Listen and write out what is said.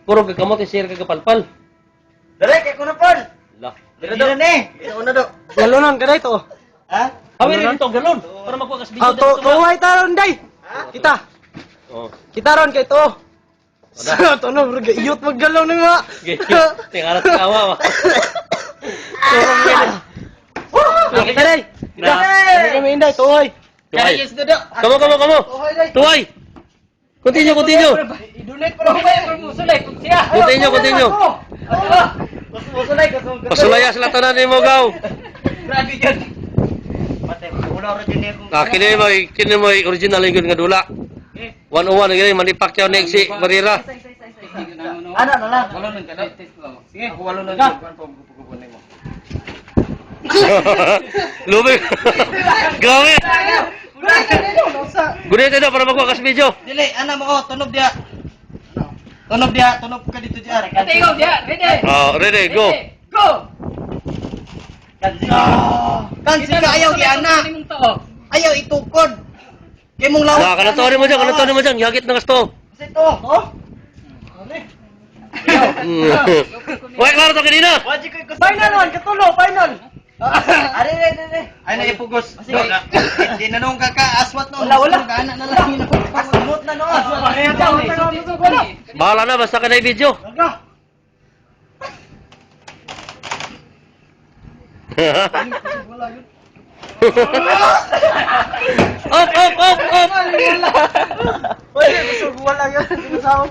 Puro ka kamot share ka kapalpal. Dere kay kuno pon. La. Dere do. Ni. Ito na do. Galonon ka dito. Ha? Hawi rin dito galon para makuha ka sa video. Ah, to tuway ta ron day. Kita. Oh. Kita ron kay to. Sa to no, bro, iyot maggalaw na nga. Tingarat ka awa. Turong Ah, kita day. Kita. Kami kami inday, tuway. Tuway. Yes do do. Kamo kamo kamo. Tuway. Continue, continue. I-donate pa rin. Continue, continue. Musulay ko. Pasulaya sila tanan nimo gaw. Grabe yun. Patay, wala ra din ako. Ah, kini mo original yung nga dula. 101 na gini Manny Pacquiao next si Barira. Ano na lang? Sige. Ako walo nun. Kuan pa mo. Lumi. Grabe. Gunit ito para makuha ka sa video. Dili, ana mo oh, tunob diha. Tunob diha, tunob ka dito diha. Ate, ikaw, diya. Ready? Oh, ready, go. Go! Kansi ka ayaw gi ana. Imong tao. Ayaw itukod. Kay mong lawas. Na, kanatorin mo dyan, kanatorin mo dyan. Yagit na gasto. Kasi to. Oh. Uy, klaro to kanina. Wajik ko ikus. Final one, katulo, final. Are re re re. Ay na ipugos. Di na nung kakaaswat noon. Wala, wala. Ana na lang. Asmot na noon. Bahala na, basta ka na i-video. Up, up, up, up. Wala, busog wala yun. Sinasaw.